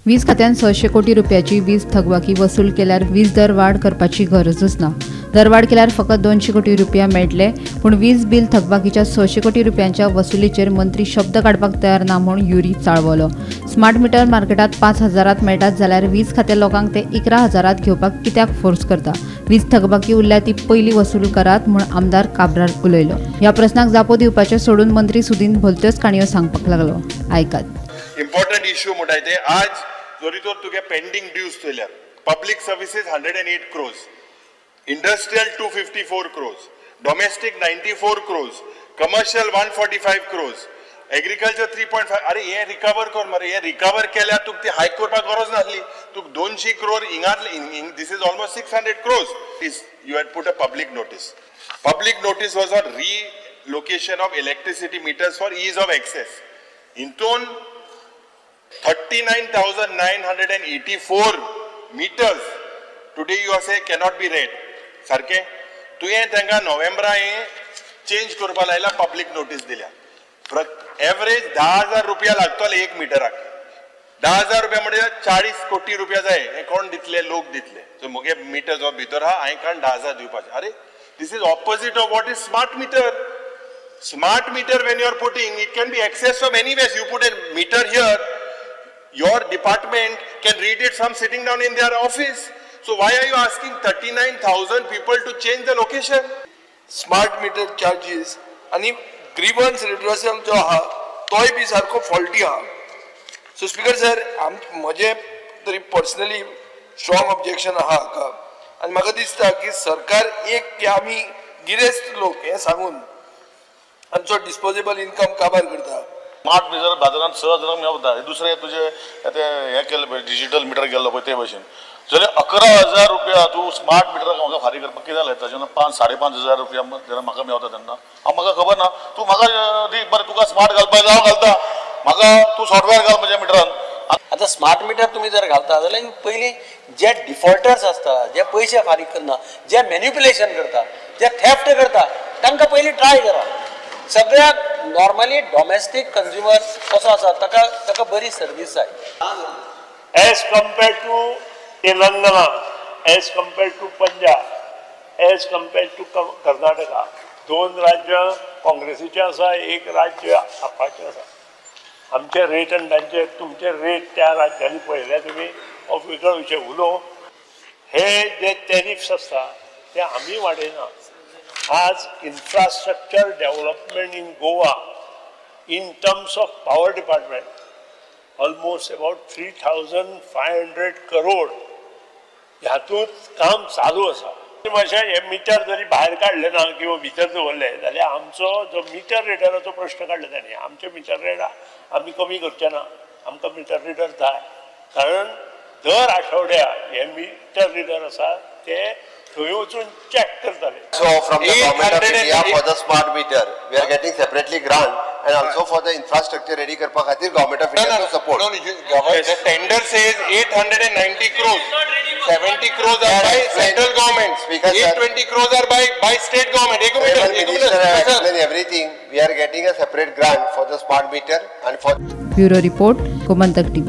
वीज खात्यान 600 कोटी रुपयाची वीज थकबाकी वसूल केल्यार वीज दर वाड करपाची गरजूच ना. दरवाड केल्यार फकत 200 कोटी रुपया मेळटले, पूण वीज बील थकबाकीच्या 600 कोटी रुपयांच्या वसुलीचेर मंत्री शब्द काडपाक तयार ना म्हूण युरी चाळवलो. स्मार्ट मिटर मार्केटात 5,000 मेळटात जाल्यार वीज खातें लोकांक ते 11,000 घेवपाक कित्याक फोर्स करता? वीज थकबाकी उरल्या ती पयली वसूल करात म्हूण आमदार काब्राल उलयलो. ह्या प्रस्नाक जापो दिवपाचें सोडून मंत्री सुदीन भलत्योच काणयो सांगपाक लागलो. आयकात. इम्पॉर्टंट इश्यू म्हणटा ते आज जरी तर तुगे pending dues चोयल्यार public services 108 crores, industrial 254 crores, domestic 94 crores, commercial 145 crores, agriculture 3.5. अरे हे रिकवर कर मरे, हे रिकवर केल्यार तुका ती हायक करपाक गरज नासली. तुका 200 crore हिंगातले, this is almost 600 crores. Is you had put a public notice. Public notice was on relocation of electricity meters for ease of access. हितून 39,984 meters today you are say cannot be read. सारकें तुवें तांकां नोव्हेंबरा हें change करपा लायला, public notice दिल्या. Average 10,000 रुपया लागतले एक मिटराक. 10,000 रुपया म्हणजे 40 कोटी रुपया जाय. हे कोण दितले? लोक दितले. सो मुगे मिटर जो भितर आहा हांवें कारण 10,000 दिवपाचें. अरे this is opposite of what is smart meter. Smart meter when you are putting, it can be access from anywhere. You put a meter here, your department can read it from sitting down in their office. So why are you asking 39,000 people to change the location? Smart meter charges आणि ग्रीवन्स redressal जो आहा तोय बी सारको faulty आहा. So speaker sir, म्हजें तरी personally strong objection आहा हाका. आनी म्हाका दिसता की सरकार एक की आमी गिरेस्त लोक हें सांगून आमचो डिस्पोजेबल इन्कम काबार करता. स्मार्ट मिटर बाजारांत 6,000 मेवता. दुसरें तुजें तें हें केलें पळय, डिजीटल मिटर केल्लो पळय ते भशेन जाल्यार 11,000 रुपया तूं स्मार्ट मिटराक म्हाका फारीक करपाक कितें जालें? ताजें 5,000-5,500 रुपया जेन्ना म्हाका मेवता तेन्ना हांव म्हाका खबर ना. तूं म्हाका दी बरें, तुका स्मार्ट घालपाक जाय हांव घालता, म्हाका तूं सॉफ्टवेअर घाल म्हज्या मिटरान. आतां स्मार्ट मिटर तुमी जर घालता जाल्यार पयलीं जे डिफॉल्टर्स आसता, जे पयशे फारीक करना, जे मॅन्युपुलेशन करता, जे थेफ्ट करता, तांकां पयलीं ट्राय करा. सगळ्याक नॉर्मली डॉमेस्टीक कंज्युमर कसो आसा ताका ताका बरी सर्वीस जाय. As compared to Telangana, as compared to Punjab, as compared to Karnataka, 2 राज्यां काँग्रेसीचें आसा, एक राज्य आपाचें आसा. आमचे रेट आनी तांचे तुमचे रेट त्या राज्यांनी पळयल्या तुमी, हो वेगळो विशय उलोवं. हे जे टॅरिफ्स आसता ते आमी वाडयना. आज infrastructure development in Goa in terms of power department almost about 3,500 crore हातूंत काम चालू आसा. मातशें हे मिटर जरी भायर काडलें ना किंवा भितर दवरलें जाल्यार आमचो जो मिटर रिडराचो प्रश्न काडलो ताणें, आमचे मिटर रेट आमी कमी करचे ना. आमकां मिटर रिडर जाय, कारण दर आठवड्याक हे मिटर रिडर आसा ते थंय वचून चॅक करताले. So from the government of India for the smart meter, we are getting separately grant and also for the infrastructure ready करपा खातीर government of India to support. No, the tender says 890 crores. 70 crores are by central government. Speaker sir, 820 crores are by state government. एक minute, minister have explained everything. We are getting a separate grant for the smart meter and for. Bureau report, Gomantak TV.